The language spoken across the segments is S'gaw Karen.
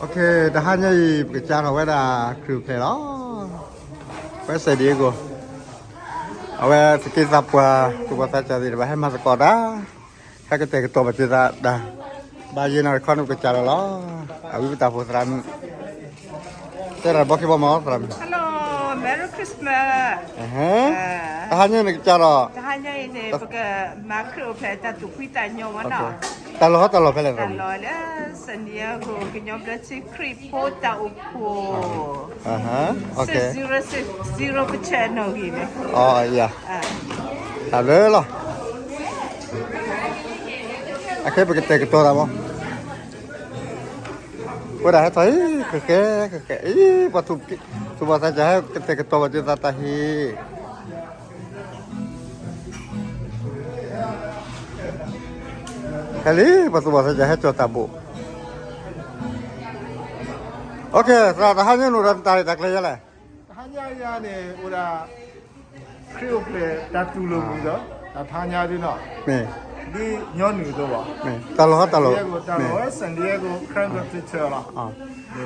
တဟါညါအံၤ ပကစးထီၣ်ဝဲဒၣ်ခရံာ်အိၣ်ဖျဲၣ်လီၤ. ဝဲစဲးဒံးအကိၣ်, အဝဲသက့သးပှၢ် သူၣ်ဘီၣ်သးစၢ်သ့ၣ်တဖၣ် ဟဲမၤသကိးတၢ်, ဟဲကတဲာ်ကတီၤဘၣ်က့ၤသးတၢ်, ဘၣ်ယဲၢ်နၣ်ရံၣ်ခီန့ၣ် ပကစးထီၣ်လီၤ. အဝံပတၢ်ဖိသရၣ်မုၣ်, တဲတၢ်ဘီခံဘီမ့ၢ်သရၣ်မုၣ်. Hello, Merry Christmas. တဟါညါအံၤန့ၣ်ကစးထီၣ်, တဟါညါအံၤန့ၣ် ပကမၤခရံာ်အိၣ်ဖျဲၣ်တၢ်သူၣ်ဖှံသးညီမ့ၢ်နီၤ. တၢ်လီၢ်ဟီတၢ်လီၢ်ဖဲလဲၣ်သရၣ်မုၣ်. တၢ်လီၢ်လၢ San Diego ကညီဘျၢထံခရံာ်ဖိတၢ်အိၣ်ဖှိၣ်, six zero six zero ပဆဲးနီၣ်ဂံၢ်န့ၣ်, တၢ်ဘျုးလီၤ. အခဲပကတဲာ်ကတီၤတၢ်မး, ဝဲဒၣ်ဟဲထီၣ်အံၤ ကဃဲကဃဲအံၤ ပှၤသူၣ်ဘီၣ်သးစၢ် ဟဲကတဲာ်ကတီၤဘၣ်က့ၤသးတၢ်ဟ့ၣ် ဟဲလံ ပှၤသူၣ်ဘီၣ်သးစၢ် ဟဲကၠီၣ်တၢ်ဘိၣ်. Okay, သရၣ် တဟါညါနအိၣ်ဒီးနတၢ်ရဲၣ်တၢ်ကျဲၤယဲလဲၣ်. တဟါညါယၤန့ၣ် အိၣ်ဒၣ် ခရံာ်အိၣ်ဖျဲၣ်တၢ်တူၢ်လိာ်မုာ်ဒီး တဟါညါဒ်နီၤ, ဒ်ညီနုၢ်အသိးဘၣ်, တၢ်လီၢ်ဟီတၢ်လီၢ်, တၢ်လီၢ်ဝဲ San Diego Cram Theater လီၤ.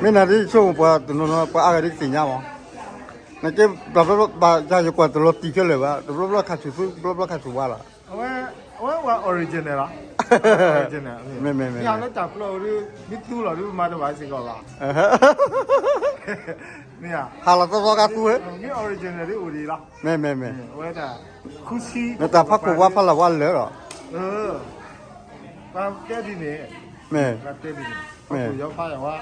မ့ၢ်နၤဒ်ဆိကမိၣ်ပှၤတနီၤနီၤ ပှၤအါဂၤဒ်ကသ့ၣ်ညါမး, နကဲဘၣ်ဘၣ်ယၤ ယကွၢ်တလီၤတံၢ်ခဲလၢာ်ဘၣ်, တဘျီဘျီခါဆူၣ်သူ တဘျီဘျီခါဆူၣ်ဝါလီၤ. အဝဲ အဝဲ original လီၤ, original မ့ၢ် မ့ၢ် မ့ၢ် မ့ၢ်လၢတၢ်ပျီအီၤဒ် မ့ၢ်သူလီၤဒ်ပမၤတဘၣ်စ့ၢ်ကီးဘၣ်, မ့ၢ်ဧါ, ဟးလီၤသီသီကသူဝဲ, မ့ၢ် original ဒ်အိၣ်ဒံးလီၤ, မ့ၢ် မ့ၢ် မ့ၢ် အဝဲဒၣ် ခူဆံ နတၢ်ဖးခိၣ်ဝါဖးလၢ်ဝါလၢာ်လီၤ, ပှၤတဲဒ်န့ၣ်, မ့ၢ် ပှၤတဲဒ်န့ၣ်, ဖးခိၣ်ယီၤဖးလၢ်ဝါ,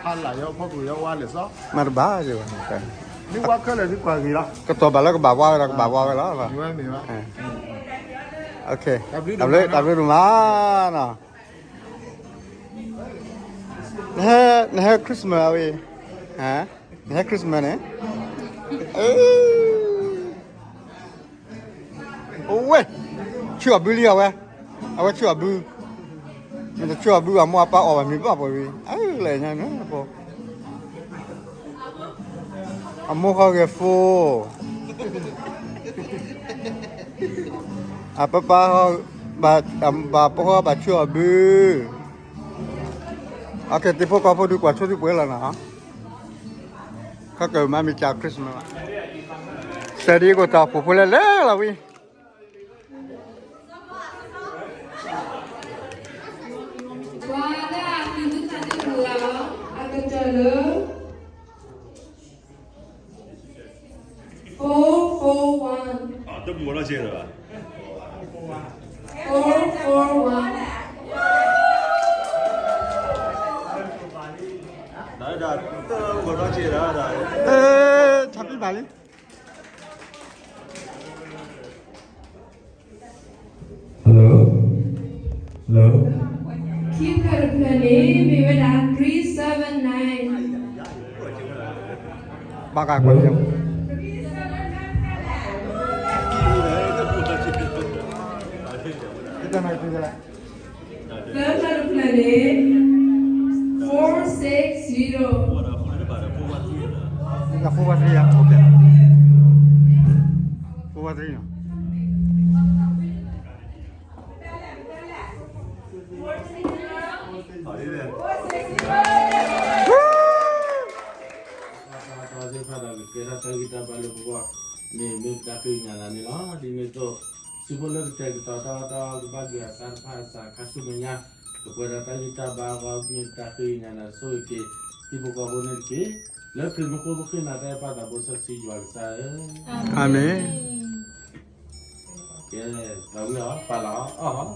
ဖးလၢ်ယီၤ ဖးခိၣ်ယီၤဝါလၢာ်စီ, မၤတဘၣ်ယၤဘၣ်, မ့ၢ်ဝါခဲလၢာ်ဒ်ပှၤဂ့ၤလီၤ, ကတီၢ်ဘၣ်လၢကဘၣ်ဝါဝဲဒီး ကဘၣ်ဝါဝဲလီၤ, မ့ၢ်ဝဲ မ့ၢ်ဝဲ, တၢ်ဘျုးဒိၣ်မးနီၤ, နဟဲ Christmas အဝဲ, နဟဲ Christmas န့ၣ်, အဝဲ, ဆူၣ်အဘုလံအဝဲ, အဝဲဆူၣ်အဘု, မ့ၢ်တဆူၣ်အဘု အမိၢ်အပၢ်အီၣ်ဘၣ်မ့ၤဘၣ်ပှဲၤဝံၤ, အလဲၣ်ညါန့ၣ်, အမိၢ်ဃီဂဲၤဖိ, အပၢ်ပၢ်, ဘၣ်ပၢ်ဃီဘၣ်ဆူၣ်အဘု, အကဲတံၤဖိကီၢ်ဖိဒုးကွၢ်ဆိဒုးပှဲၤလီၤနီၤ, ခီကမၤမ့ၢ်ကၢ် Christmas ဘၣ်, စဲးဒ်အံၤကိၣ်တၢ်အိၣ်ဖှိၣ်ဖိလဲၣ်လဲၣ်လီၤဝံၤ ပှၤလၢအကံၣ်သူတၢ်သ့ၣ်တဖၣ်လီၤ, အကတၢၢ်လၢ four four one, တဘူၣ်ဝဲလီၤစ့ၢ်ကီး, four four one, တဘူၣ်ဝဲလီၤစ့ၢ်ကီး, ဆၣ်ပံဘၣ်လံ Hello? Hello? ခံဖျၢၣ်တဖျၢၣ်န့ၣ် မ့ၢ်ဝဲဒၣ် three seven nine, ဘၣ်ကကွၢ် သၢဖျၢၣ်တဖျၢၣ်န့ၣ် four six zero, မ့ၢ် four one three ဧါ, four one three နီၤ.မ့ၢ်မ့ၢ်ပတၢ်ဃ့ကညးနၤန့ၣ်လီၤ. ဒ်န့ၣ်အသိး စုဖိလၢကတဲာ်ကတီၤတၢ်အီၣ်တၢ်အီ ကဘၣ်က့ၤအသးတဖၣ်အစးခါဆူမဲာ်ညါ ကပှဲၤဒီးတၢ်ဂံၢ်တၢ်ဘါအဂီၢ် မ့ၢ်ပတၢ်ဃ့ကညးနၤဆိၣ်ဂ့ၤက့ၤ ဟံၣ်ဖိဃီဖိန့ၣ်တက့ၢ်. လၢခရံာ်မံၤအဃိ ပဃ့နၤတၢ်အဲၣ်ပၢ်သးဘိစီဆှံယွၤကစၢ်ဧၢ, အၤမ့ၣ်. ကဲ, သးဝံၣ်အီၤ ပာ်လီၤအီၤ, အီၣ်